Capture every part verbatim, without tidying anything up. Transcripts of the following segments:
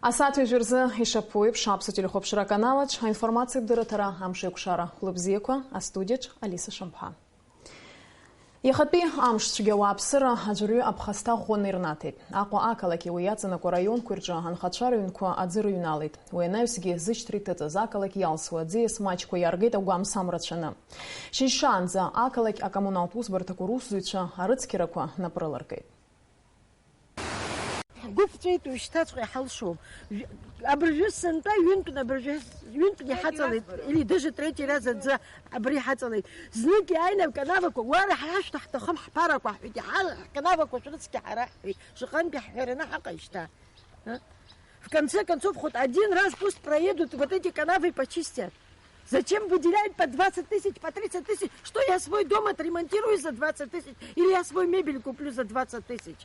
Асааҭ ҩажәи рзы ишаԥу еиԥш, Аԥсуа телехәаԥшра аканалаҿ аинформациатә дырраҭара Амшеикәшара. Хәлыбзиақәа, астудиаҿ Алиса Шамԥҳа. Иахатәи амш цәгьа ауааԥсыра аӡәырҩы аԥхасҭа ӷәӷәаны ирнаҭеит. Аҟәа ақалақьи уи иаҵанакуа раионқәеи рҿы анхацәа рыҩнқәа аӡы рыҩналеит. Уи анаҩсгьы зышьҭра иҭыҵыз ақалақь иалсуа аӡиас маҷқәа иааргеит агәамсам рацәаны. Шьыжь шаанӡа ақалақь акоммуналтә усбарҭақәа русзуҩцәа арыцқьарақәа напрыларкит. Ҳгәы ԥҵәеит, уажәшьҭаҵәҟьа иҳалшом. Абыржәы сынтәа ҩынтәны, абыржәы ҩынтәны иҳаҵалеит, или даже третий раз аӡы абри иҳаҵалеит. Знык иааины аканавақәа, уара ҳашәҭ ҳҭахым ҳԥарақәа, ҳҳәеит, иҳа-, ҳканавақәа шәрыцқьа ҳара, ҳҳәеит, шаҟантәи ҳҳәараны ҳаҟеижьҭеи. А? В конце концов, хоть один раз пусть проедут, вот эти канавы почистят. Зачем выделяют по двадцать тысяч, по тридцать тысяч? Что я свой дом отремонтирую за двадцать тысяч? Или я свою мебель куплю за двадцать тысяч?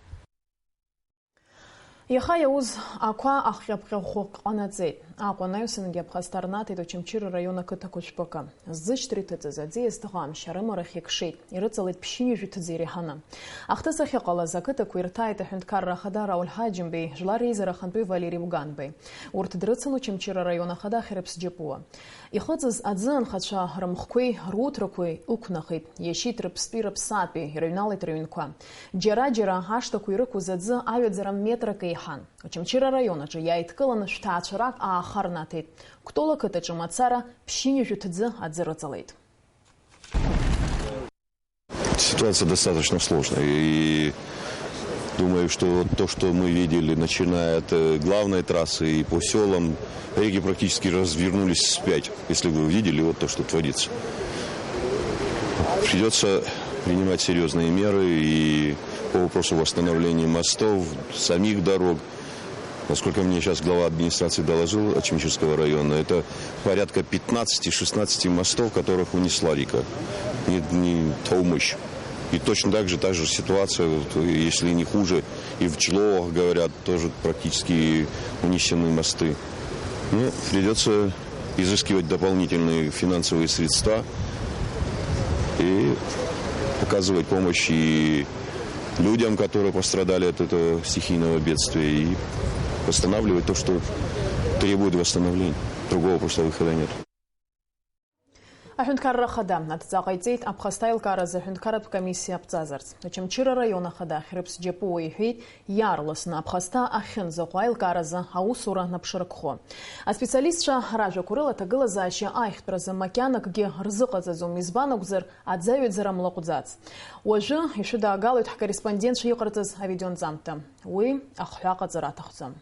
Иаха иауз ақәа ахҟьаԥҟьа ӷәӷәак ҟанаҵеит. Аҟәа анаҩсангьы аԥхасҭа рнаҭеит Очамчыра раион ақыҭақәа жәпакы. Зышьҭра иҭыҵыз аӡиас ҭӷамшь арымарахь икшеит, ирыҵалеит ԥшьынҩажәи ҭӡы иреиҳаны. Ахҭыс ахьыҟалаз ақыҭақәа ирҭааит аҳәынҭқарра ахада Рауль Ҳаџьымбеи, Жәлар реизара ахантәаҩы Валери Буганбеи. Урҭ дрыцын Очамчыра араион ахада Хьрыԥс Џьапуа. Ихыҵыз аӡы анхацәа рымхқәеи руҭрақәеи ықәнахит, иашьеит рыԥстәи рыԥсаатәи, ирыҩналеит рыҩнқәа. Џьара-џьара ашҭақәа ирықәыз аӡы аҩаӡара метрак еиҳан. Очамчыра араион аҿы иааидкыланы шәҭаацәарак ааха рнаҭеит. Кәтол ақыҭаҿы мацара ԥшьынҩажәи ҭӡы аӡы рыҵалеит. Ситуация достаточно сложная. И думаю, что вот то, что мы видели, начиная от, э, главной трассы и по сёлам, реки практически развернулись вспять. Если вы видели, вот то, что творится. Придётся принимать серьёзные меры и по вопросу восстановления мостов, самих дорог. Насколько мне сейчас глава администрации доложил Очамчырского района, это порядка пятнадцати-шестнадцати мостов, которых унесла река. Не, не таумыш. И точно так же та же ситуация, вот, если не хуже, и в Чловах, говорят, тоже практически унесены мосты. Ну, придётся изыскивать дополнительные финансовые средства и оказывать помощь и людям, которые пострадали от этого стихийного бедствия, и восстанавливать то, что требует восстановления. Другого просто выхода нет. Аҳәынҭқарра Ахада адҵа ҟаиҵеит аԥхасҭа аилкааразы аҳәынҭқарратә комиссиа аԥҵазарц. Очамчыра араион ахада Хьрыԥс Џьапуа иҳәеит, иаарласны аԥхасҭа ахьынӡаҟоу аилкааразы аусура наԥшыркхо. Аспециалистцәа ражәақәа рыла, аҭагылазаашьа аиӷьтәразы макьанакгьы рзыҟаҵаӡом, избан акәзар, аӡы аҩаӡара млаҟәӡац. Уажәы ишәыдаагалоит ҳкорреспондентцәа иҟарҵаз авидеонҵамҭа. Уи ахҳәа аҟаҵара аҭахӡам.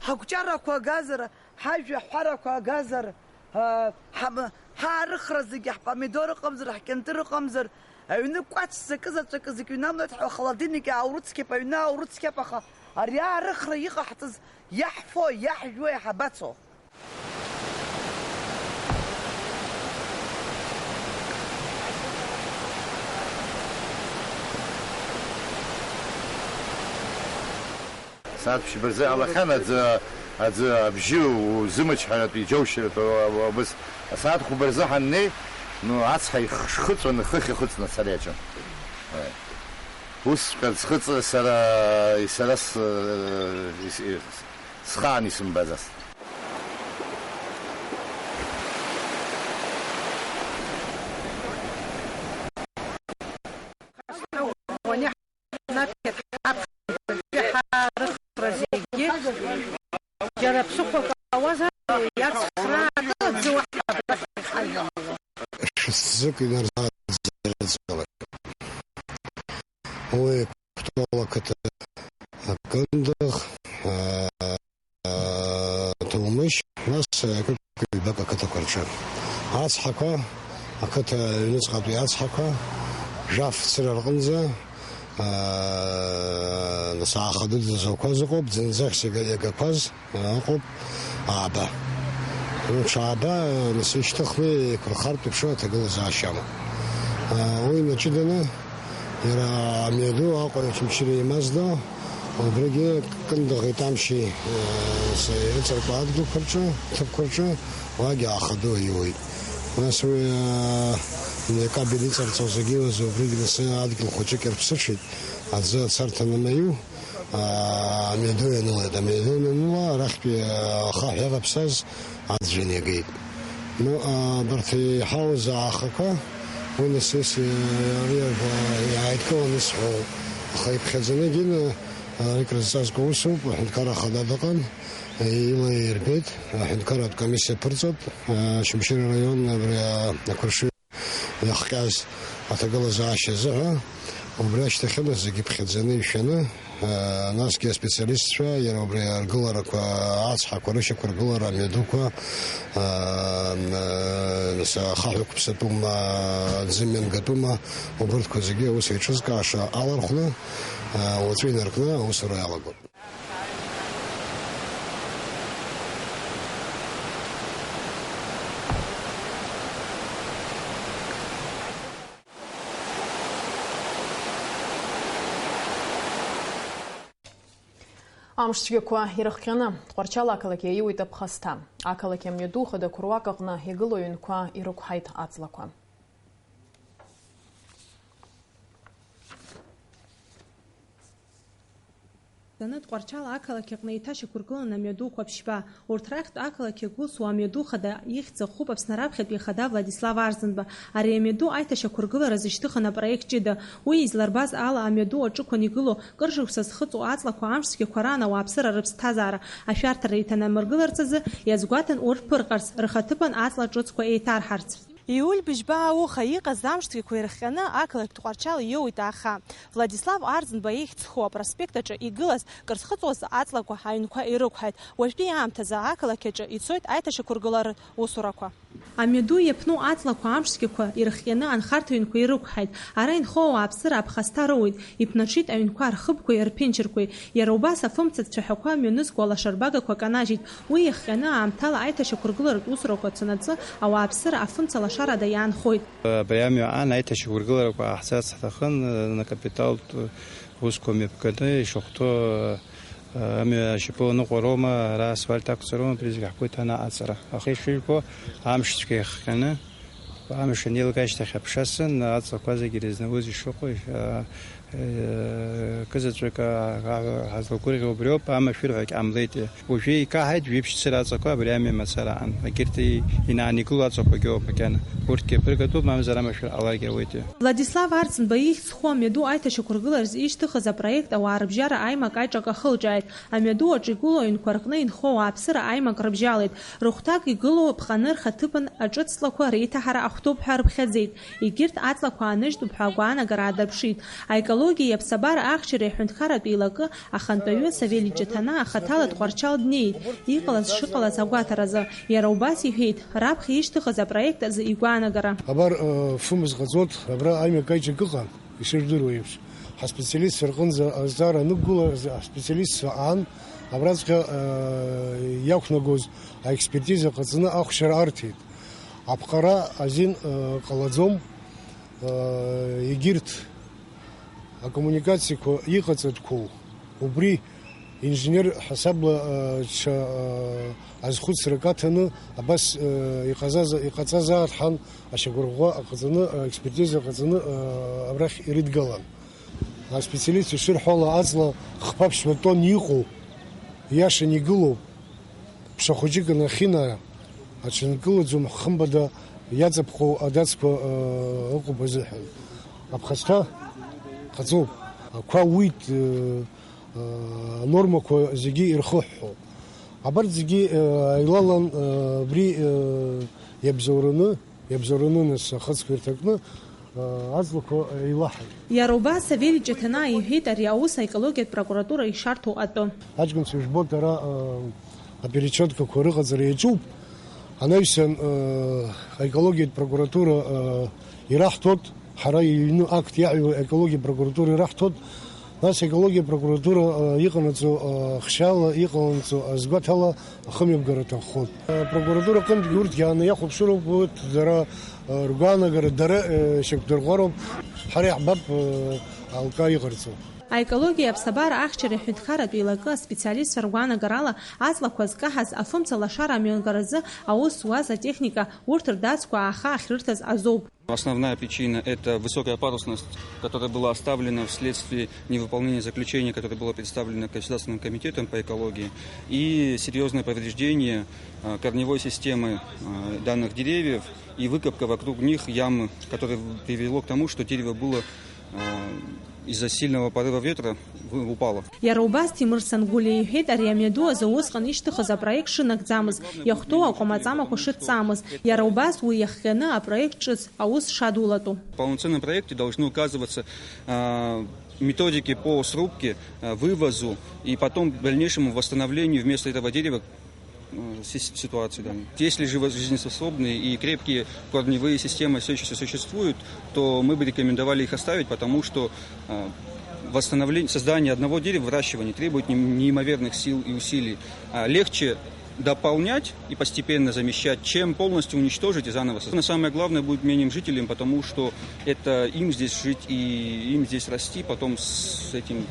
Ҳагәҿарақәа агазар, ҳажәа ҳәарақәа агазар, аа, ҳам-, ҳаарыхра зегьы, ҳпомидор ыҟамзар, ҳкьынтыр ыҟамзар, аҩны кәац закы заҵәыкы зегь ҩнамлоит, ҳәа ахолодильник ааурыцқьап, аҩны ааурыцқьап, аха ари аарыхра иҟаҳҵаз иаҳфо, иаҳжәуа иҳабацо? Асааҭ ԥшьба рзы иҟалахьан аӡы, аӡы абжьы узымчҳаратәы иџьоушьаратәы, уа-, уа-, убыс асааҭ хәба рзы ҳаннеи, ну, ацҳа ихш-, шхыҵәаны хыхь ихыҵны ацара иаҿын. Ус. Усҵәҟьа ӡхыҵра сара, сара с-, ис-, ис-, схаан исымбаӡацт. Џьара ԥсыхәак ауазар, иацхрааны аӡы уаҳа абрахь иҳажәлон. Шәҭӡык инарзааӡаӡалак. Уи Кәтол ақыҭа, Кындыӷ, аа, Ҭоумышь, нас, аа, ҩбак ақыҭақәа рҿы. Ацҳақәа, ақыҭа аҩныҵҟатәи ацҳақәа, Жәаф цыра рҟынӡа, аа, нас ааха дуӡӡа зоуқәаз ыҟоуп, зынӡахь зегьы иагақәаз, аа, ыҟоуп, ааба. Ҽааба, нас ишьҭыхны еиқәырхартә еиԥш аҭагылазаашьа амоуп. Аа, уи инаҷыданы, Иара амҩаду Аҟәа Очамчыра имаздо, убригьы Кындыӷи Тамшьи, э, с-, ирыҵаркуа адгьылқәа рҿы, ҭыԥқәа рҿы, уагь ааха ду аиуеит. Нас уи, э, кабель иҵарҵо зегьы иуазу, убригь нас адгьыл хәыҷык ирԥсыҽит, аӡы ацарҭа ананаиу, аа, амҩаду ианылеит. Амҩаду ианыла, арахьтәи, аа, ахаҳә иаваԥсаз аӡәӡәаны иагеит. Ну, аа, абарҭ иҳауз аахақәа, уи нас ес, аа, ари, аа, иааидкыланы исҳәо, аха иԥхьаӡаны егьины, аа, ари крызҵазкуа усуп, аҳәынҭқар ахада дыҟан, ила ирбеит, аҳәынҭқарратә комиссиа ԥырҵәап, аа, Очамчыра араион, абри, аа, ақәыршҩы иахҟьаз аҭагылазаашьа азыҳәа, убри ашьҭахьынтә зегьы ԥхьаӡаны ишәаны, аа, насгьы аспециалистцәа, иара убри аргыларақәа, ацҳақәа рышьақәыргылара, амҩадуқәа, аа, нас ахаҳә ықәԥсатәума, аӡы мҩангатәума, убырҭқәа зегьы аус еиҿызкааша алархәны, аа, уаҵәы инаркны аусура иалагоит. Амш цәгьақәа ирыхҟьаны, Тҟәарчал ақалақь иаиуеит аԥхасҭа. Ақалақь амҩаду хадақәа руак аҟны игылоу аҩнқәа ирықәҳаит аҵлақәа. Даны Тҟәарчал ақалақь аҟны еиҭашьақәыргылан амҩадуқәа ԥшьба. Урҭ рахьтә ақалақь иагәылсуа амҩаду хада ихьӡ ахуп Аԥсны раԥхьатәи ахада Владислав Арӡынба. Ари амҩаду аиҭашьақәыргылара зышьҭыхын апроект ҷыда. Уи изларбаз ала, амҩаду аҿықәан игылоу кыр шықәса зхыҵуа аҵлақәа амш цәгьақәа раан ауааԥсыра рыԥсҭазаара ашәарҭара иҭанамыргыларц азы иазгәаҭан урҭ ԥырҟарц, рхаҭыԥан аҵла ҿыцқәа еиҭарҳарц. Иуль быжьба ауха иҟаз амш цәгьақәа ирыхҟьаны ақалақь Тҟәарчал иоуит аха. Владислав Арӡынба ихьӡ зху апроспект аҿы игылаз кыр зхыҵуаз аҵлақәа аҩнқәа ирықәҳаит. Уажәтәи аамҭазы ақалақь аҿы ицоит аиҭашьақәыргыларатә усурақәа. Амҩаду иаԥну аҵлақәа амш цәгьақәа ирыхҟьаны анхарҭа ҩнқәа ирықәҳаит. Ара инхо ауааԥсыра аԥхасҭа роуеит, иԥнаҽит аҩнқәа рхыбқәеи рԥенџьырқәеи. Иара убас афымца цәаҳәақәа мҩанызқьуа лашарбагақәа канажьит. Уи иахҟьаны аамҭала аиҭашьақәыргыларатә усурақәа цанаҵы ауааԥсыра афымца лашарада иаанхоит. Абри амҩа аан аиҭашьақәыргыларақәа ҟаҳҵарц ҳҭахын, на капиталтә усқәа мҩаԥганы ишахәҭоу, амҩа ашьапы аныҟәароума, ара асфальт ақәҵароума, абри зегь ҳгәы иҭан аҟаҵара. Аха ишыжәбо, амш цәгьа иахҟьаны, амш анеилга ашьҭахь аԥша сын, аҵлақәа зегьы ирызнауз ишыҟоу, а, Кызаҵәык аҳәа ҳазлагәырӷьо убриоуп, амашәыр ҳәагь ҟамлеит. Уажәы икаҳаит жәиԥшь цыра аҵақәа абри амҩа мацара аан. Егьырҭ и-, инаан игылоу аҵақәагьы ыҟоуп макьана. Урҭгьы аԥыргатәуп, мамзар амашәыр ҟаларгьы ауеит. Владислав Арӡынба ихьӡ зху амҩаду аиҭашьақәыргылараз ишьҭыхыз апроект ауаа рыбжьара аимак аиҿак ахылҿиааит. Амҩаду аҿы игылоу аҩнқәа рҟны инхо ауааԥсыра аимак рыбжьалеит. Рыхәҭак игылоу ԥҟаны рхаҭыԥан аҿыцлақәа реиҭаҳара ахәҭоуп ҳәа рыԥхьаӡеит. Егьырҭ аҵлақәа ааныжьтәуп ҳәа агәаанагара аадырԥшит. Аекологиеи аԥсабара ахьчареи аҳәынҭқарратә еилакы ахантәаҩы Савелий Ҷаҭанаа хаҭала Тҟәарчал днеит, иҟалаз шыҟалаз агәаҭаразы. Иара убас иҳәеит, раԥхьа ишьҭыхыз апроект азы игәаанагара. Абар, э, фымз ҟаҵоит, абра аҩнқәа аиҿакыҟа, ишыжәдыруа еиԥш. Ҳаспециалистцәа рҟынӡа азҵаара анықәгыла, ҳаспециалистцәа аан, абраҵәҟьа, э, иақәнагоз аекспертиза ҟаҵаны ахәшьара арҭеит. Аԥҟара азин, э, ҟалаӡом, э, егьырҭ акоммуникациақәа иҟаҵатәқәоу, убри Инженер ҳасабла, э, ҽа, э, азхәыцрак аҭаны, абас, э, иҟазаз, иҟаҵазаат ҳәан ашьақәырӷәӷәа аҟаҵаны, э, експертиза аҟаҵаны, э, абрахь ирыдгалан. Аспециалист ишырҳәо ала, аҵла хԥа-ԥшьба тонн иҟоу, иашан игылоу, ԥша хәыҷык анахьынаа, аҽынкылаӡом, хымԥада иаҵаԥхоу адацқәа, э, ыҟоуп азыҳәан. Аԥхасҭа ҟаҵоуп. Ақәа уит, э, анормақәа зегьы ирхыҳәҳәо. Абарҭ зегьы, э, еилалан, э, абри, э, иабзоураны, иабзоураны нас ахыцқәа ирҭакны, э, аҵлақәа еилаҳаит. Иара убас Савели Ҷаҭанаа иҳәеит ари аус аекологиатә прокуратура ишарҭо атәы. Аҷкәынцәа ижәбоит ара, э, аперечеткақәа рыҟаҵара иаҿуп. Анаҩсан, э, аекологиатә прокуратура, э, ираҳҭоит, ҳара иҩны акт иаҳҩуа аекологиатә прокуратура ираҳҭоит. Нас аекологиатә прокуратура, э, иҟанаҵо, э, хшьала, иҟанаҵо азгәаҭала ахымҩаԥгара аҭаххоит. Э, прокуратура аҟынтәгьы урҭгьы ааны иахәаԥшыроуп, урҭ дара, э, ргәаанагара дара, э, шьақәдырӷәӷәароуп, ҳара иаҳбап, э, алка иҟарҵо. Аекологиа аԥсабара ахьчареи аҳәынҭқарратә еилакы аспециалистцәа ргәаанагарала, аҵлақәа зкаҳаз афымца лашара амҩангаразы аус зуаз атехника, урҭ рдацқәа ааха ахьрырҭаз азоуп. Основная причина — это высокая патрусность, которая была оставлена вследствие невыполнения заключения, которое было представлено Государственным комитетом по экологии, и серьёзное повреждение, э, корневой системы, э, данных деревьев и выкопка вокруг них ямы, которое в-, привело к тому, что дерево было, э, из-за сильного порыва ветра вы-, упало. Иара убас Ҭемыр Сангәлиа иҳәеит, ари амҩаду азы усҟан ишьҭыхыз апроект шынагӡамыз, иахәҭоу акәамаҵамақәа шырҵамыз, иара убас уи иахҟьаны апроект ҿыц аус шадулатәу. В полноценном проекте должны указываться, а, методики по срубке, а, вывозу и потом дальнейшему восстановлению вместо этого дерева, э, си-, ситуации данной. Если же жизнеспособные и крепкие корневые системы всё ещё существуют, то мы бы рекомендовали их оставить, потому что, э, восстановление, создание одного дерева, выращивание требует не-, неимоверных сил и усилий. А легче дополнять и постепенно замещать, чем полностью уничтожить и заново создать. Но самое главное будет менее жителям, потому что это им здесь жить и им здесь расти, потом с этим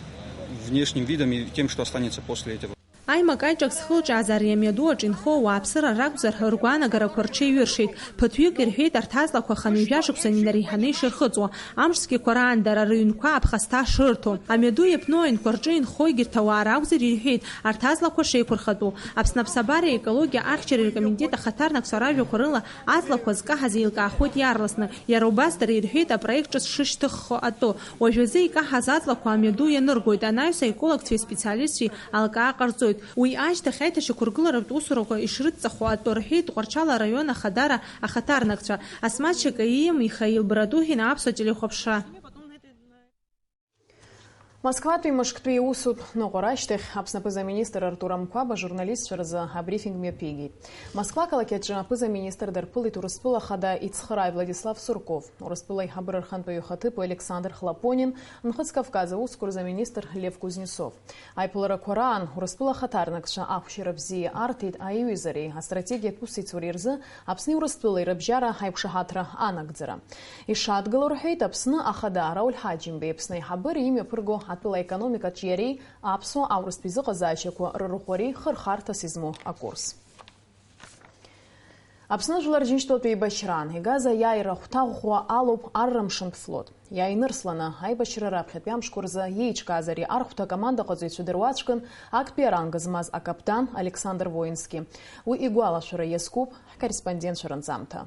внешним видом и тем, что останется после этого. Аимак-аиҿак зхылҿиааз ари амҩаду аҿы инхо ауааԥсыра ракәзар, ргәаанагарақәа рҽеиҩыршеит. Ԥыҭҩык ирҳәеит арҭ аҵлақәа хынҩажәа шықәса инареиҳаны ишырхыҵуа. Амш цәгьақәа раан дара рыҩнқәа аԥхасҭа шырҭо. Амҩаду иаԥну аҩнқәа рҿы инхо егьырҭ ауаа ракәзар ирҳәеит арҭ аҵлақәа шеиқәырхатәу. Аԥсны аԥсабареи аекологиа ахьчареи ркомитет ахаҭарнакцәа ражәақәа рыла аҵлақәа зкаҳаз еилкаахоит иаарласны. Иара убас дара ирҳәеит апроект ҿыц шышьҭыххо атәы. Уажәазы икаҳаз аҵлақәа амҩаду ианыргоит анаҩс аекологцәеи специалистцәеи алкаа ҟарҵоит. Уи ашьҭахь аиҭашьақәыргыларатә усурақәа ишрыдҵахо атәы рҳәеит Тҟәарчал араион Ахадара ахаҭарнакцәа Асмаҭ Шьакаииа, Михаил Брадухин, Аԥсуа телехәаԥшра. Москватәи мышктәи иусутә ныҟәара ашьҭахь Аԥсны аԥыза-министр Артур Амқәаб ажурналистцәа рзы абрифинг мҩаԥигеит. Москва ақалақь аҿы аԥыза-министр дарԥылеит Урыстәыла Ахада ицхырааҩ Владислав Сурков, Урыстәыла аиҳабыра рхантәаҩы ихаҭыԥуаҩ Александр Хлопонин, Нхыҵ Кавказ аусқәа рзы аминистр Лев Кузнецов. Аиԥыларақәа раан Урыстәыла ахаҭарнакцәа ахәшьара бзиа иарҭеит аиҩызареи астратегиатә усеицуреи рзы Аԥсни Урыстәылеи рыбжьара аиқәшаҳаҭра анагӡара. Ишадгыло рҳәеит Аԥсны Ахада Рауль Ҳаџьымбеи Аԥсны аиҳабыра имҩаԥырго атәыла аекономикаҿы иареи аԥсуа аурыстә изыҟазаашьақәа рырӷәӷәареи хырхарҭас измоу акурс. Аԥсны Жәлар Џьынџьтәылатә Еибашьраан игаз аиааира ахәҭа ӷәӷәа алоуп Аррамшынтә флот. Иааинырсланы, аибашьра раԥхьатәи амшқәа рзы иеиҿкааз ари архәҭа акомандаҟаҵаҩцәа дыруаӡәкын актәи аранг змаз акаԥдан Александр Воински. Уи игәалашәара иазкуп ҳкорреспондентцәа рынҵамҭа.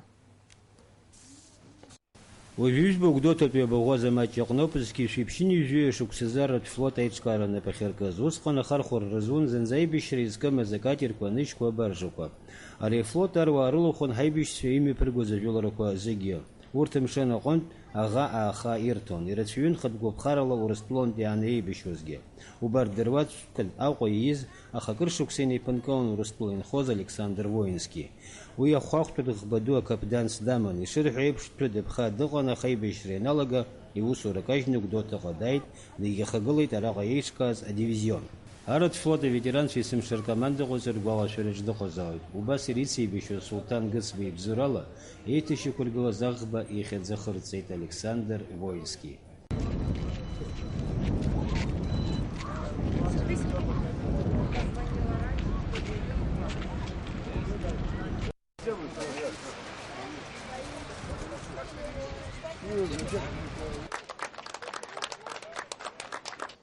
Уажәы ҩажәа гәдоуҭатәи абаӷәаза маҷ иаҟноуп зқьи жәшәи ԥшьынҩажәи шықәсазы арратә флот аиҿкаара анапы ахьаркыз. Усҟан ахархәара рызун зынӡа аибашьра изкымыз акатерқәа, анышьқәа, абаржақәа. Ари афлот аруаа рылахәын ҳаибашьцәа имҩаԥыргоз ажәыларақәа зегьы. Урҭ амшын аҟынтә аӷа ааха ирҭон. Ирацәаҩын хатә гәаԥхарала Урыстәылантә иааны еибашьуазгьы. Убарҭ дыруаӡәкын Аҟәа ииз, аха акыр шықәса инеиԥынкылан Урыстәыла инхоз Александр Воински. Уи ахәаахәҭратә ӷба ду акаԥданс даман, ишырҳәо еиԥш, дтәы-дыԥха дыҟан, аха аибашьра ианалага, иусура кажьны Гәдоуҭаҟа дааит, дагьахагылеит араҟа иеиҿкааз адивизион. Арратә флот аветеранцәа есымша ркомандаҟаҵаҩ ргәалашәараҿ дыҟазаауеит. Убас иара ицеибашьуаз Сулҭан Гыцба ибзоурала, еиҭашьақәыргылаз аӷба ихьӡ ахырҵеит Александр Воински.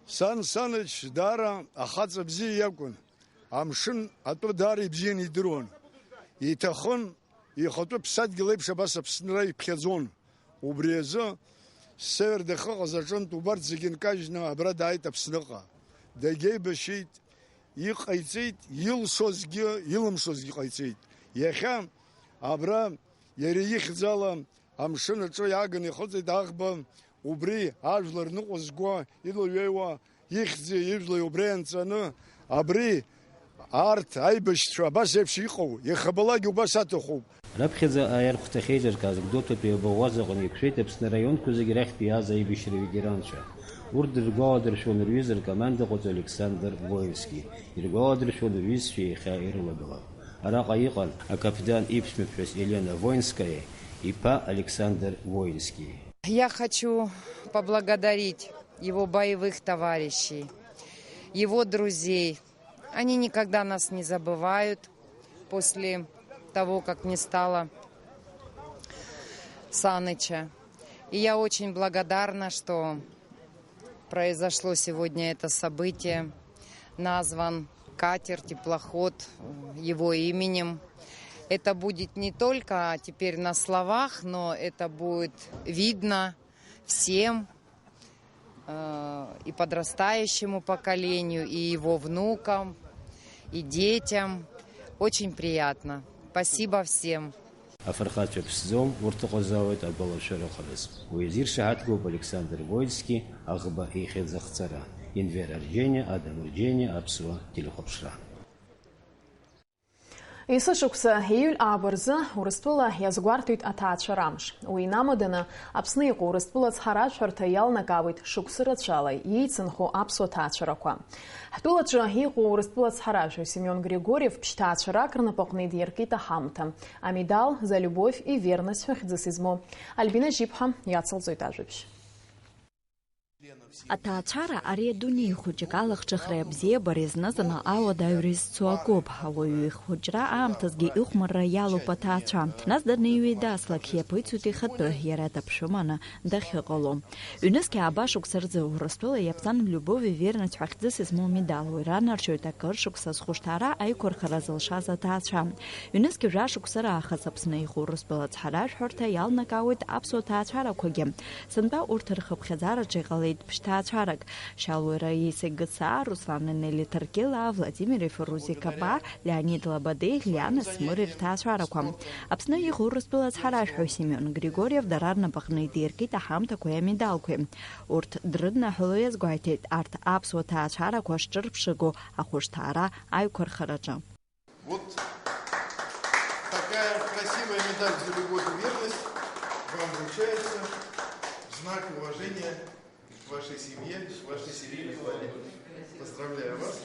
Сан Саныч даара ахаҵа бзиа иакәын. Амшын атәы даара ибзианы идыруан. Иҭахын, ихатәы ԥсадгьыл еиԥш абас Аԥсынра иԥхьаӡон. Убри азы ссевер дахьыҟаз аҿынтә убарҭ зегьы нкажьны абра дааит Аԥсныҟа. Дагьеибашьит, иҟаиҵеит, илшозгьы, илымшозгьы ҟаиҵеит. Иахьа абра иара ихьӡала амшын аҿы иааганы ихыҵит аӷба, убри ажәлар ныҟәызго, илаҩеиуа, ихьӡи ижәлеи убра ианҵаны, абри арҭ аибашьцәа абас еиԥш иҟоу, иахьабалак убас аҭахуп. Раԥхьаӡа аирхәҭахь еизыркааз Гәдоуҭатәи абаӷәаза аҟны иқәшәеит Аԥсны араионқәа зегьы рахьтә иааз аибашьра аветеранцәа. Урҭ дыргәаладыршәон рҩыза ркомандаҟаҵаҩ Александр Воински, иргәаладыршәон рҩызцәа иахьа ирылагылоу. Араҟа иҟан акаԥдан иԥшәмаԥҳәыс Елена Воинскаиа иԥа Александр Воински. Я хочу поблагодарить его боевых товарищей, его друзей. Они никогда нас не забывают после того, как не стало Саныча. И я очень благодарна, что произошло сегодня это событие. Назван катер, теплоход, э, его именем. Это будет не только теперь на словах, но это будет видно всем, э, и подрастающему поколению, и его внукам, и детям. Очень приятно. Спасибо всем. Афырхацәа ԥсӡом, урҭ ыҟазаауеит агәалашәарахараз. Уи азы иршаҳаҭгоуп Александр Воински аӷба ихьӡ ахҵара. Енвер Арџьениа, Адам Арџьениа, Аԥсуа телехәаԥшра. Есышықәса июль ааба рзы Урыстәыла иазгәарҭоит аҭаацәара амш. Уи инамаданы Аԥсны иҟоу Урыстәыла ацҳаражәҳәарҭа иалнакаауеит шықәсы рацәала иеицынхо аԥсуа ҭаацәарақәа. Ҳтәылаҿы иҟоу Урыстәыла ацҳаражәҳәаҩ Семион Григорьев ԥшьҭаацәарак рнапаҟны идиркит аҳамҭа, амедал «За любовь и верность» ҳәа хьӡыс измоу. Альбина Жьиԥҳа иацылҵоит ажәабжь. Аҭаацәара ари адунеи хәыҷык алахҿыхреи абзиабареи зны-зынла ауадаҩра изцу акоуп. Ауаҩы ихәыҷра аамҭазгьы ихәмарра иалоуп аҭаацәа. Нас даныҩеидаслак, иаԥиҵоит ихатәы, иара дыԥшәыманы дахьыҟало. Ҩнызқь ааба шықәса рзы Урыстәыла иаԥҵан «Любовь и верность» ҳәа хьӡыс измоу амедал уи ранаршьоит акыр шықәса зхәышҭаара аиқәырхара зылшаз аҭаацәа. Ҩнызқь жәа шықәса раахыс Аԥсны иҟоу Урыстәыла ацҳаражәҳәарҭа иалнакаауеит аԥсуа ҭаацәарақәагьы. Сынтәа урҭ рхыԥхьаӡараҿы иҟалеит ԥшьҭаацәарак. Шьалуа Раиса Гыцаа, Руслан Нели Ҭаркьылаа, Владимир Еферузи Капа, Леонид Лабадеи, Лиана Смыри рҭаацәарақәа. Аԥсны иҟоу Урыстәыла ацҳаражәҳәаҩ Семион Григорьев дара рнапаҟны идиркит аҳамҭақәеи амедалқәеи. Урҭ дрыднаҳәало иазгәеиҭеит арҭ аԥсуа ҭаацәарақәа шҿырԥшыгоу ахәышҭаара аиқәырхараҿы. Вот такая красивая медаль «За любовь и верность» вам вручается в знак уважения к вашей семье, к вашей семье. Поздравляю вас.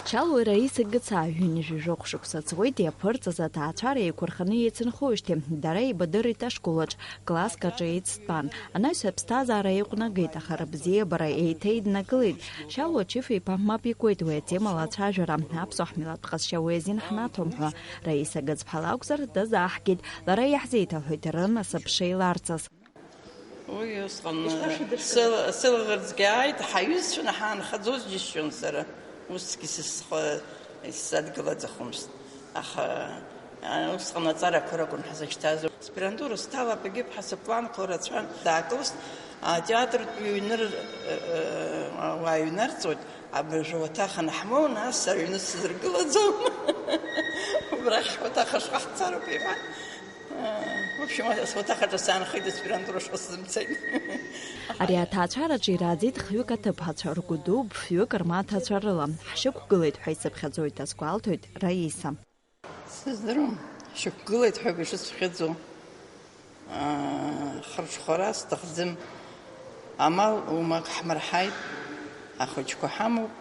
Шьалуа Раиса Гыцаа ҩынҩажәи жәохә шықәса ҵуеит иаԥырҵаз аҭаацәара еиқәырханы еицынхоижьҭеи. Дара еибадырит ашколаҿ, класск аҿы еицтәан. Анаҩс аԥсҭазаара еиҟәнагеит, аха рыбзиабара еиҭа еиднакылеит. Шьалуа Чифа-иԥа мап икуеит уи атемала ацәажәара. Аԥсуа ҳмилаҭтә ҟазшьа уи азин ҳнаҭом ҳәа Раиса Гыцԥҳа лакәзар дазааҳгеит. Лара иаҳзеиҭаҳәеит рынасыԥ шеиларҵаз. Уи усҟан сыл-, сылаӷырӡгьы ааит, ҳаҩызцәаны ҳаанхаӡоз џьысшьон сара. Усгьы сысхы исзадгылаӡахомызт. Аха, а, усҟан аҵарақәа ракәын ҳзышьҭаз. Аспирантура сҭалап, егьып ҳасыпланқәа рацәан. Даакылст, атеатртә ҩныр, э, э, ауаа ҩнарҵоит, абыржәы уаҭах анҳмоу, нас аҩны сзыргылаӡом. Убрахь уаҭах ашҟа ҳцароуп, иҳәан. В общем, суаҭах аҿы саанхеит, аспирантура ашҟа сзымцеит. Ари аҭаацәараҿы ирааӡеит хҩык аҭыԥҳацәа, ргәы ду ԥшьҩык рмаҭацәа рыла. Ҳшьақәгылеит ҳәа исыԥхьаӡоит, азгәалҭоит Раиса. Сыздыруам, ҳшьақәгылеит ҳәа ишысԥхьаӡо. Аа, хырҽхәара сҭахӡам. Амал умак ҳмырҳаит, ахәыҷқәа ҳамоуп,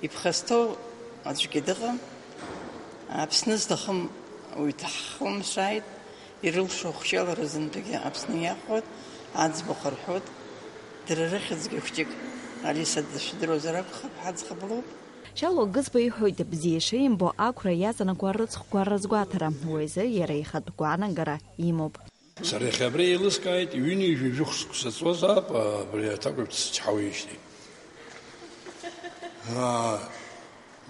иԥхасҭоу аӡәгьы дыҟам. Аԥсны зҭахым уаҩ дҳхылмшааит, ирылшо ахәшьалара зынтәгьы Аԥсны иахәоит, аӡбахә рҳәоит. Дара рыхьӡгьы хәҷык Алиса дышәдыруазар акәхап, ҳаӡӷаб лоуп. Шьалуа Гызба иҳәоит, бзиа ишимбо ақәра иаҵанакуа рыцхәқәа рызгәаҭара, уи азы иара ихатә гәаанагара имоуп. Сара иахьа абра еилыскааит, ҩынҩажәи жәохә шықәса ҵуазаап, абри аҭакәажә дсычҳауеижьҭеи. Аа,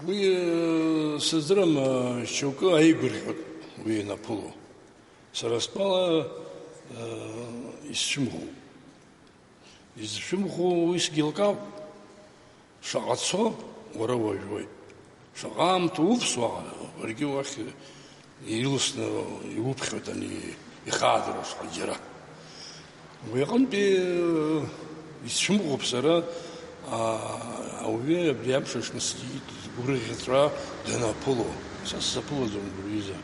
уи, э, сыздырам, э, шьоукы ааигәырӷьоит уи ианаԥыло. Сара стәала, э, исцәымӷуп. Изцәымӷу уи сгьылкаауп. Шаҟа цо, уара уажәуеит. Шаҟа аамҭа увс уаҟа, уаргьы уахь илсны иуԥхьоит ани ихаадыруа шаҟа џьара. Уи аҟынтәи исцәымӷуп сара, а, ауаҩы абри амш аҽны сгәырӷьаҵәа данаԥыло. Са сзаԥылаӡом убри изы.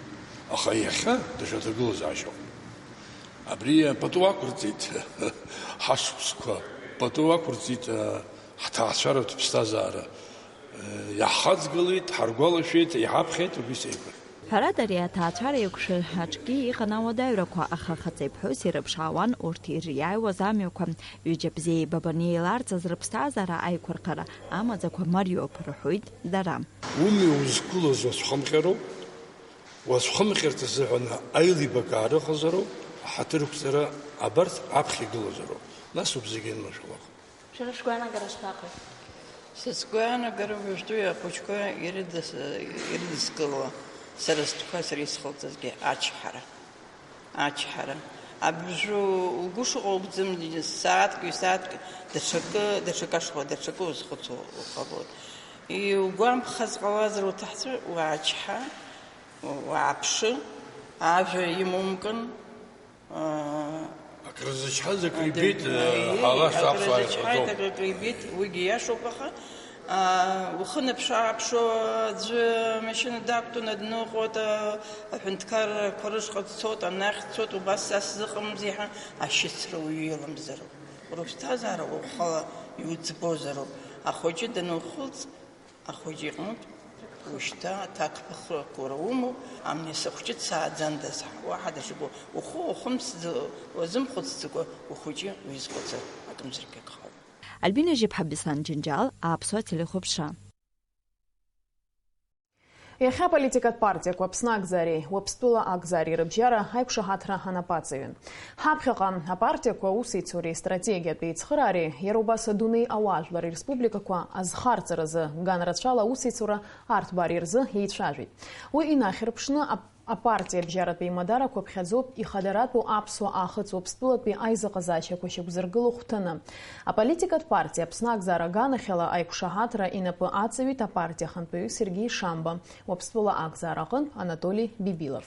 Аха иахьа даҽа ҭагылазаашьоуп. Абри пату ақәырҵеит ҳашықәсқәа, пату ақәырҵеит, а, ҳҭаацәаратә ԥсҭазаара. Иаҳхаҵгылеит, ҳаргәалашәеит, иҳаԥхьеит, убри сеиқәырхеит. Ҳәарада, ари аҭаацәара еиқәшәа аҿгьы иҟан ауадаҩрақәа, аха хаҵеи ԥҳәыси рыԥшаауан урҭ ириааиуаз амҩақәа. Ҩыџьа бзиа еибабаны еиларҵаз рыԥсҭазаара аиқәырхара амаӡақәа мариоуп, рҳәоит дара. Умҩа узқәылаз уацәхымҟьароуп, уацәхымҟьарц азыҳәан аилибакаара ыҟазароуп, аҳаҭырқәҵара абарҭ аԥхьа игылазароуп, нас убзиагьы анмашәалах. Шәара шәгәаанагара шԥаҟоу? Сызгәаанагара уажәтәи ахәыҷқәа ирыдыс-, ирыдыскыло, сара стәқәа сара исхылҵызгьы ачҳара. Ачҳара. Абыржәы угәы шыҟоу акәӡам, сааҭк, ҩ-сааҭк, даҽакы, даҽакы ашҟа, даҽакы узхәыцуа уҟалоит. Иугәамԥхаз ҟалазар уҭахцәы, уаачҳа, уааԥшы, ажәа имоумкын, аа, Акрызычҳаз акрибеит, адырҩегьых, ҳалас аԥсуаа акрызычҳаит, ирҳәаӡом. Акрибеит, уигьы иашоуп, аха, аа, ухы наԥш-ааԥшуа аӡәы амашьына дақәтәаны дныҟәоит, а-, аҳәынҭқаррақәа рышҟа дцоит, анахь дцоит, убас са сзыҟамзи ҳәа ашьыцра уаҩы иламзароуп. Уара уԥсҭазаара ухала иуӡбозароуп. Ахәыҷы данухылҵ, Ахәыҷы иҟнытә ушьҭа аҭакԥхықәра умоуп, амни сыхәҷы дсааӡандаз, уаҳа даҽакы ухы ухымсӡо, уазымхәыцӡакәа ухәыҷы уизхәыцыр акымзарак агхоуп. Альбина Жьыԥҳа, Беслан Џьынџьал, Аԥсуа телехәаԥшра. Иахьа аполитикатә партиақәа Аԥсны акзаареи Уаԥстәыла акзаареи рыбжьара аиқәшаҳаҭра анапаҵаҩын. Ҳаԥхьаҟа апартиақәа аусеицуреи астратегиатәи ицхыраареи, иара убас адунеи ауаажәлар республикақәа азхарҵаразы ганрацәала аусеицура арҭбаареи рзы еицәажәеит. Уи инахьырԥшны ап-, апартиа абжьаратәи имадарақәа ԥхьаӡоуп ихадаратәу аԥсуа аахыҵ Уаԥстәылатәи аизыҟазаашьақәа шьақәзыргыло хәҭаны. Аполитикатә партиа Аԥсны акзаара аганахьала аиқәшаҳаҭра инапы аҵаҩит апартиа ахантәаҩы Сергеи Шамба, Уаԥстәыла акзаара аҟынтә Анатоли Бибилов.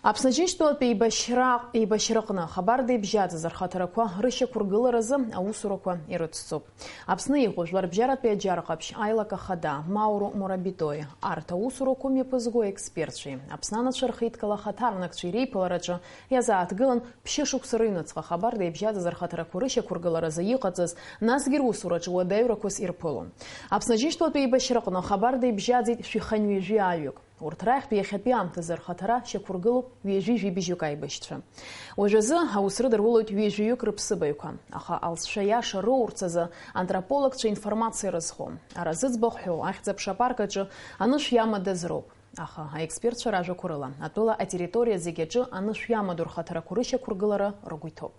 Аԥсны Џьынџьтәылатәи еибашьра-, еибашьраҟны ахабарда ибжьаӡыз рхаҭарақәа рышьақәыргыларазы аусурақәа ирыцҵоуп. Аԥсны иҟоу Жәларбжьаратәи аџьар ҟаԥшь аилак ахада Мауру Мурабитои, арҭ аусурақәа мҩаԥызго аекспертцәеи, Аԥсны анацәа рхеидкыла ахаҭарнакцәеи реиԥылараҿы иазааҭгылан, ԥшьышықәса рыҩнуҵҟа ахабарда ибжьаӡыз рхаҭарақәа рышьақәыргыларазы иҟаҵаз, насгьы русураҿы уадаҩрақәас ирԥыло. Аԥсны Џьынџьтәылатәи еибашьраҟны ахабарда ибжьаӡит шәиханҩажәи ааҩык. Урҭ рахьтә иахьатәи аамҭазы рхаҭара шьақәыргылоуп ҩажәи жәибжьык аибашьцәа. Уажәазы аус рыдырулоит ҩажәаҩык рыԥсыбаҩқәа, аха алҵшәа иаша роурц азы антропологцәа информациа рызхом. Ара зыӡбахә ҳәоу ахьӡ-аԥша апарк аҿы анышә иамадаз роуп. Аха аекспертцәа ражәақәа рыла, атәыла атерриториа зегь аҿы анышә иамадоу рхаҭарақәа рышьақәыргылара ргәы иҭоуп.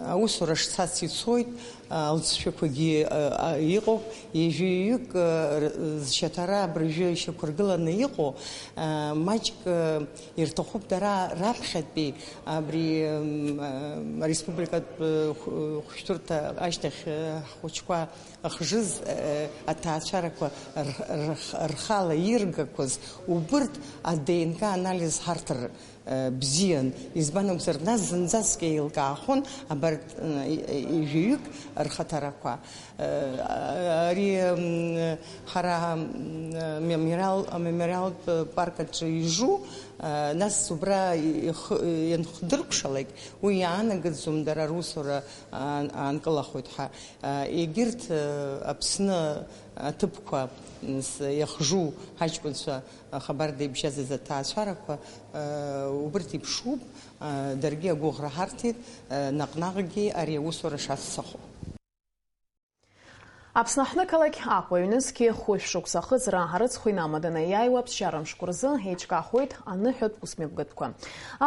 Аусура шцац ицоит, алҵшәақәагьы, а, а, иҟоуп, ҩажәаҩык, а, р-, зшьаҭара абыржәы ишьақәыргыланы иҟоу, а, маҷк, а, ирҭахуп дара раԥхьатәи абри, м, а, ареспубликатә, а, хә-, хәшәтәырҭа ашьҭахь, а, ҳхәыҷқәа ахжыз, а, аҭаацәарақәа р-, рх-, рхала иргақәаз, убырҭ а-ДНК анализ ҳарҭар бзиан, избан акәзар, нас зынӡаск еилкаахон абарҭ, ҩажәаҩык рхаҭарақәа. Ари, м, ҳара, м, мемориал, амемориалтә парк аҿы ижу, нас убра ихы, ианхдыркәшалак, уи иаанагаӡом дара русура аан-, аанкылахоит ҳәа. Егьырҭ, Аԥсны аҭыԥқәа, м, с-, иахжу ҳаҷкәынцәа Хабарда ибжьаӡыз аҭаацәарақәа, э, убырҭ иԥшуп, э, даргьы агәыӷра ҳарҭеит, э, наҟ-наҟгьы ари аусура шаццахо. Аԥсны аҳҭнықалақь Аҟәа аҩнызқьи хәышә шықәса ахыҵра арыцхә инамаданы иааиуа аԥсшьара мшқәа рзы еиҿкаахоит аныҳәатә усмҩаԥгатәқәа.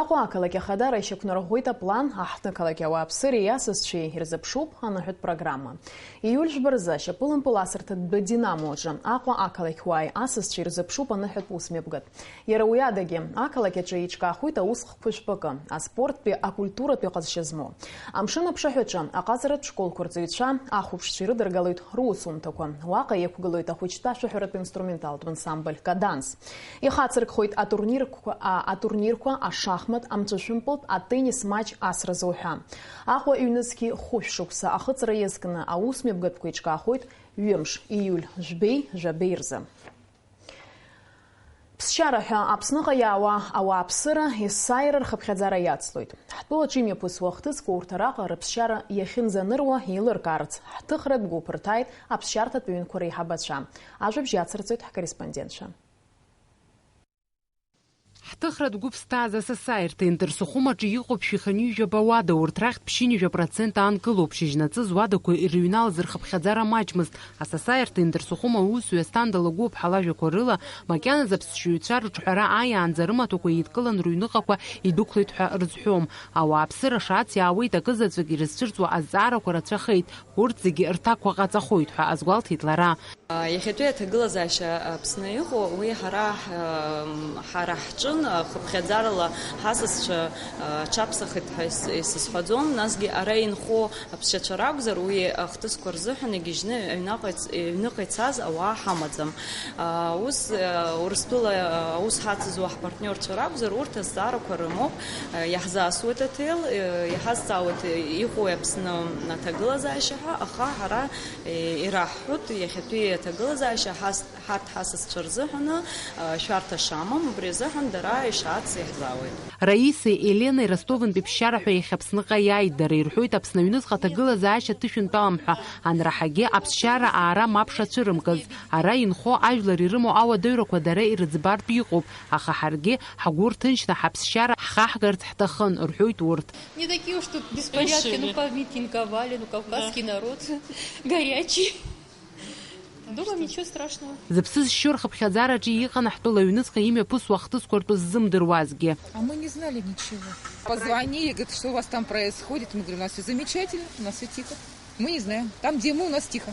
Аҟәа ақалақь Ахадара ишьақәнарӷәӷәеит аплан, аҳҭнықалақь ауааԥсыреи асасцәеи ирзыԥшуп аныҳәатә программа. Ииуль жәба рзы ашьапылампыл асырҭатә Динамо аҿы Аҟәа ақалақь уааи асасцәеи ирзыԥшуп аныҳәатә усмҩаԥгатә. Иара уи адагьы, ақалақь аҿы еиҿкаахоит аусхқәа жәпакы, аспорттәи, акультуратәи ҟазшьа змоу. Амшын аԥшаҳәаҿы аҟазаратә школқәа рҵаҩцәа ахәаԥшцәа ирыдыргалоит русумҭақәа. Уаҟа иқәгылоит ахәыҷтәы ашәаҳәаратә инструменталтә ансамбль Каданс. Ихацыркхоит атурнирқәа, а, атурнирқәа, ашахмат, амҵәышәымпылтә, атеннис матч асразы уҳәа. Аҟәа ҩнызқьи хәышә шықәса ахыҵра иазкны аусмҩаԥгатәқәа еиҿкаахоит ҩымш, ииуль жәбеи жәабеи рзы. Ԥсшьара ҳәа Аԥсныҟа иаауа ауааԥсыра есааира рхыԥхьаӡара иацлоит. Ҳтәылаҿы имҩаԥысуа ахҭысқәа урҭ араҟа рыԥсшьара иахьынӡаныруа еилыркаарц, ҳҭыхратә гәыԥ рҭааит аԥсшьарҭатә ҩынқәа реиҳабацәа. Ажәабжь иацырҵоит ҳкорреспондентцәа. Ҳҭыхратә гәыԥ зҭааз асасааирҭа Индырсыхәым аҿы иҟоуп шәиханҩыжәаба уада, урҭ рахьтә ԥшьынҩажәа процент аанкылоуп. Шьыжьнаҵы зуадақәа ирыҩналаз рхыԥхьаӡара маҷмызт. Асасааирҭа Индырсыхәым аусзуҩы Асҭанда Лагәыԥҳа лажәақәа рыла, макьаназы аԥсшьаҩцәа рыҿҳәара ааиаанӡа рымаҭәақәа еидкылан рыҩныҟақәа идәықәлеит ҳәа рызҳәом. Ауааԥсыра шаац иаауеит акызаҵәык ирызцәырҵуа азҵаарақәа рацәахеит. Урҭ зегьы рҭакқәа ҟаҵахоит ҳәа азгәалҭеит лара. Иахьатәи аҭагылазаашьа Аԥсны иҟоу, уи ҳара, ҳара ҳҿын, хыԥхьаӡарала ҳасасцәа аҽаԥсахит ҳәа ис-, исызҳәаӡом, насгьы ара инхо аԥсшьацәа ракәзар, уи ахҭысқәа рзыҳәан игьежьны аҩнаҟа иц-, аҩныҟа ицаз ауаа ҳамаӡам. Ус, Урыстәыла аус ҳацызуа ҳпартниорцәа ракәзар, урҭ азҵаарақәа рымоуп, иаҳзасуеит аҭел, иҳазҵаауеит, иҟоуи Аԥсны аҭагылазаашьа ҳәа, аха ҳара ираҳҳәоит, иахьатәи аҭагылазаашьа ҳас-, ҳарҭ ҳасасцәа рзыҳәаны, шәарҭа шамам, убри азыҳәан дара ишаац иаҳзаауеит. Раисеи Еленеи Ростовынтәи ԥсшьара ҳәа иахьа Аԥсныҟа иааит. Дара ирҳәоит, Аԥсны аҩныҵҟа аҭагылазаашьа ҭышәынтәалам ҳәа, анраҳагьы аԥсшьара аара мап шацәырымкыз. Ара инхо ажәлар ирымоу ауадаҩрақәа дара ирыӡбартә иҟоуп, аха ҳаргьы ҳгәы рҭынчны ҳаԥсшьара ҳхаҳгарц ҳҭахын, рҳәоит урҭ. Не такие уж тут беспорядки, ну, помитинговали, ну, кавказский народ горячий. Думаю, ничего страшного. Зыԥсы зшьо рхыԥхьаӡараҿы иҟан ҳтәыла аҩныҵҟа имҩаԥысуа ахҭысқәа ртәы ззымдыруазгьы. А мы не знали ничего. Позвонили, говорят, что у вас там происходит. Мы говорим, у нас все замечательно, у нас все тихо. Мы не знаем. Там, где мы, у нас тихо.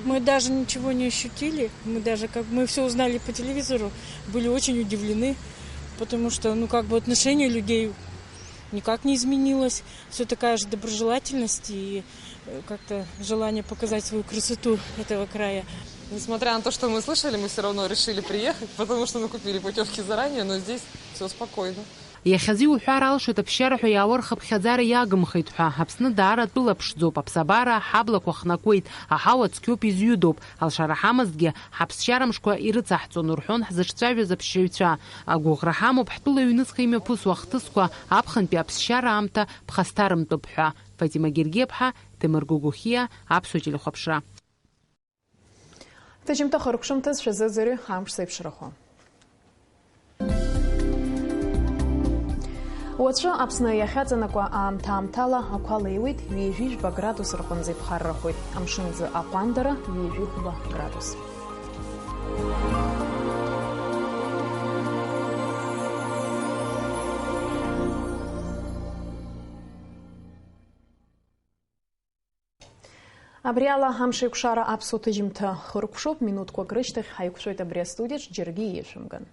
Мы даже ничего не ощутили. Мы даже как мы все узнали по телевизору, были очень удивлены, потому что, ну, как бы отношение людей никак не изменилось. Все такая же доброжелательность и, э, как-то желание показать свою красоту этого края. Несмотря на то, что мы слышали, мы все равно решили приехать, потому что мы купили путевки заранее, но здесь все спокойно. Иахьазы иуҳәар алшоит аԥсшьара ҳәа иаауа рхыԥхьаӡара иагымхеит ҳәа. Аԥсны даара атәыла ԥшӡоуп, аԥсабара ҳаблақәа хнакуеит, аҳауа цқьоуп, изҩыдоуп. Алшара ҳамазҭгьы, ҳаԥсшьара мшқәа ирыцаҳҵон, рҳәон ҳзыҿцәажәоз аԥсшьаҩцәа. Агәыӷра ҳамоуп ҳтәыла аҩныҵҟа имҩаԥысуа ахҭысқәа аԥхынтәи аԥсшьара аамҭа ԥхасҭарымтәып ҳәа. Фатима Гергиаԥҳа, Ҭемыр Гогохиа, Аԥсуа телехәаԥшра. Ҭыжьымҭа хыркәшамҭаз шәазыӡырҩ амш зеиԥшрахо. Уаҵәы Аԥсны иахьаҵанакуа аамҭа-аамҭала ақәа леиуеит, ҩажәи жәба градус рҟынӡа иԥхаррахоит, амшын аӡы аҟәандара ҩажәи хәба градус. Абри ала амшеикәшара аԥсуа ҭыжьымҭа хыркәшоуп, минуҭқәак рышьҭахь ҳаиқәшәоит абри астудиаҿ, џьаргьы иеишәымган.